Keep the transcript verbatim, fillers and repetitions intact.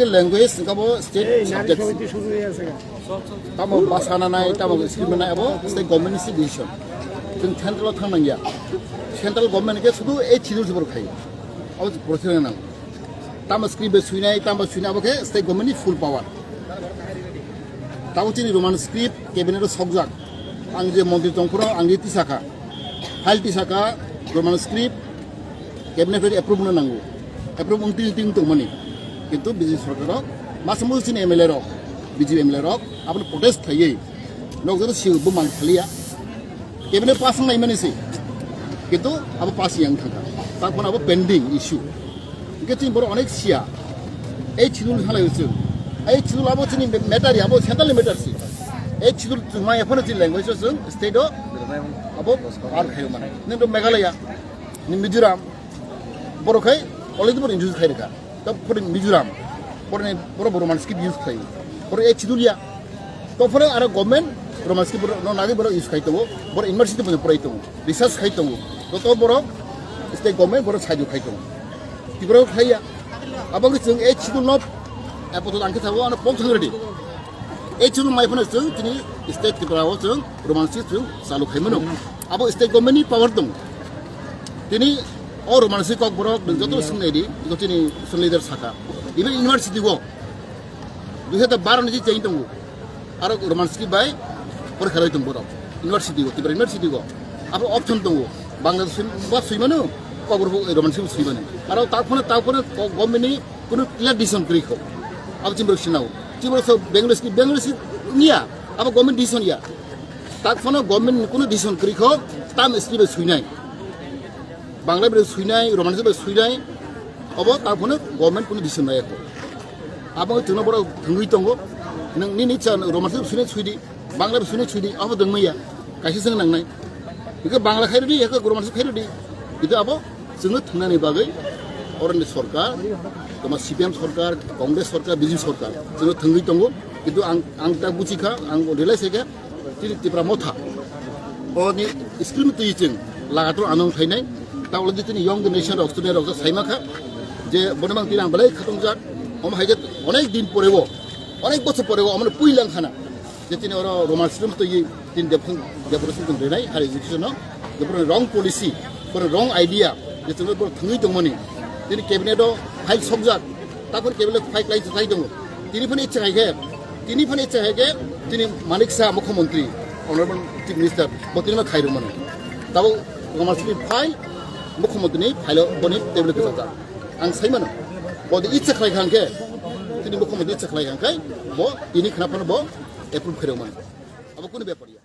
Language hwnkha bo state subject. Tamo basa nanai, tamo script nanai, abo state government ni decision. Chwng central o thang nangya. Central government ke sudu ei schedule se borok khai. Abo procedure nang. Tamo script bai suinai, tamo suinai, abo khe state government ni full power. Tamo chini Roman script cabinet o sokjak. Ang je montri tongphuru ang je tisakha. File tisakha, Roman script, cabinet bai approve no nango. Approve wng twi twi tongmani. Kintu B J P sorkar rok, masa musu chini M L A rok, B J P M L A rok, abono protest khaiwi. Nok joto sio bumang khaliya. Cabinet pass wng naimani se. Kintu abo pass yang thangkha. Takphano abo pending issue. Hingke chini borok onek siya. Ei schedule halai chwng. Ei schedule abo chini matter ya, abo central ni matter si. Ei schedule chwng maya phano chini language o chwng state o abo par khayo mane. Nini to Meghalaya, ni Mizoram, borok khai already borok introduce khai rwkha. To pore Mizoram, pore ni borok Roman script use khai. Pore ei schedule ya. To pore aro government Roman script borok no nagwi borok use khai tongo. Borok university bo porai tongo. Research khai tongo. To to borok state government borok saijo khai tongo. Tripura o khlaiya. Abo wngkhe chwng ei schedule no apatot ang khe sabo ano pok thang ready. Ei schedule mai phano chwng chini state Tripura o chwng Roman script chwng chalu khai mano. Abo state government ni power dong. Tini o Roman script kok borok nwng joto swng nai di, iko chini sung leader saka. Even university go. Dui hajar baro ni je change tongo. Aro Roman script bai porikha roi tong borok. University go, Tripura University go. Abo option tongo. Bangla sui, ba sui mano, Kokborok bo Roman script sui mano. Aro ta phone, ta phone ko government ni kuno clear decision kwrwi kho. Abo chimborok sinao. Chimborok so Bengali script, Bengali script niya. Abo government decision ya. Ta phone government ni kuno decision kwrwi kho, tam script bai sui nai. Bangla bai sui nai, Roman script bai sui nai. Abo ta phone government kuno decision nai kho. Abo chwngno borok thwngwi tongo. Nwng nini cha Roman script sui nai sui di. Bangla bai sui nai sui di, abo dwng maya, kaisa chwng nangnai. Hingke Bangla khai rwdi, hingke Roman script khai rwdi. Kintu abo chwngno thwngnani bagwi oroni sorkar, toma C P M sorkar, Congress sorkar, B J P sorkar, chwngno thwngwi tongo. Kintu ang, ang ta buchikha, ang realize khe, chini Tipra Motha, oni screen twi chwng lagator anong khainai. Ta ulodi chini young generation rok, student rok saima kha, je bono mang tini ang belai khatungjak, omo hai je onek din porebo, onek bochor porebo, omo puilang khana. Je tini oro Roman script twi tin development, development tong renai, higher education no, je pura wrong policy, pura wrong idea, je tini pura thangwi tongmani, tini cabinet o file sokjak, takor cabinet file klai chai tongo, tini phano ichha hai khe, tini phano ichha hai khe, tini Manik Saha Mukhyamantri, Honorable Chief Minister, bo tini ma khai rwmano, tabo Roman script file, Mukhyamantri ni file o boni table kwchajak, ang sai mano, bo di ichha khlai kha hwnkhe, tini Mukhyamantri ichha khlai kha hwnkhe, bo tini khna phano bo approve khairok mano. Abo kunu bepar ya.